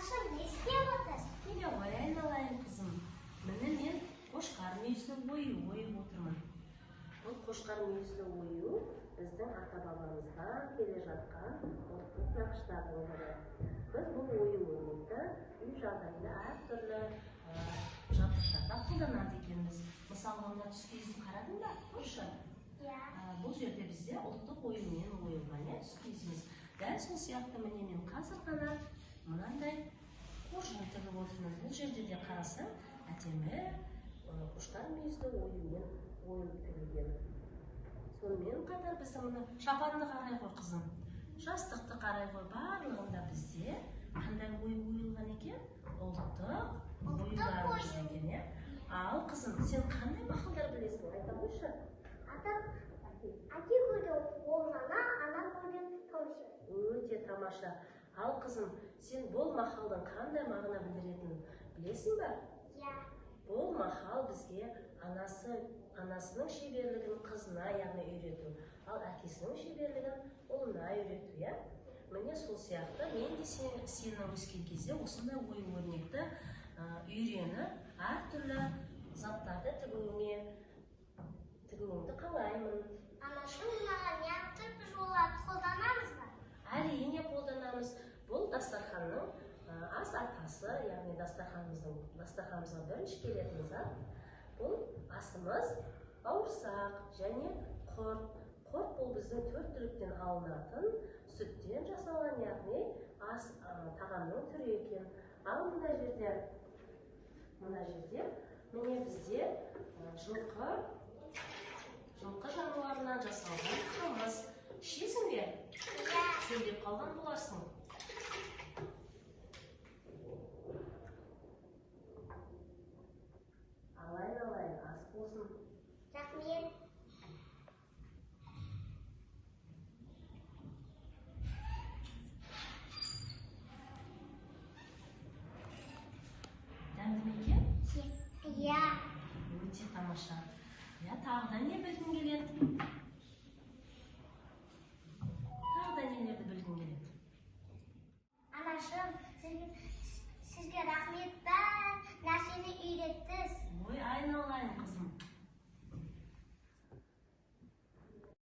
Анашым, не істеп отырсың? Келе ғой, айналайын қызым. Міне, мен қошқар мүйізді ою ойып отырмын. Бұл қошқар мүйізді ою біздің ата-бабамыздан келе жатқан ұлттық нақыштардың бірі. Біз бұл ою өрнекті үй жағдайында әртүрлі жабдықтарда қолданады екенбіз. Мысалы, мына түскиізді қарадың ба? Көрші. Иә. Бұл жерде бізде ұлттық оюмен ойылған, иә, түскиізіміз. Дәл сол сияқты міне мен қазір ғана мынандай қоржын тігіп отырмын. Бұл жерде де қарасаң, әдемі қошқар мүйізді оюмен ойылып тігілген. Сонымен қатар біз мына шапанды қарай ғой, қызым, жастықты қарай ғой, барлығында бізде қандай ою ойылған екен? Ұлттық оюларымыз екен, иә. Ал қызым, сен қандай мақалдар білесің? Айта қойшы. Әке көрген олжаны, ана көрген таушы. Өте тамаша. Ал қызым, сен бұл мақалдың қандай мағына білдіретінін білесің ба? Иә. Бұл мақал бізге анасының шеберлігін қызына, яғни үйрету, ал әкесінің шеберлігін ұлына үйрету, иә? Міне сол сияқты мен де сені өскен кезде осындай ою өрнекті үйреніп, әртүрлі заттарды тігуіңді қалаймын. Анашым, мынаған неғып біз оларды қолданамыз ба? Әрине қолданамыз. Бұл дастарханның ас атасы, яғни дастарханымызға бірінші келетін зат бұл асымыз бауырсақ және құрт. Құрт бұл біздің төрт түліктен алынатын сүттен жасалған, яғни ас тағамның түрі екен. Ал мына жерде міне бізде жылқы жануарынан жасалған қымыз. Ішесің бе? Иә. Шөлдеп қалған боларсың. Ал айналайын, ас болсын. Рахмет. Дәмді ме екен? Иә. Өте тамаша. Иә, тағы да не білгің келеді? Тағы да нелерді білгің келеді? Анашым, сізге рахмет, бәр нәрсені үйреттіңіз. Ой, айналайын қызым.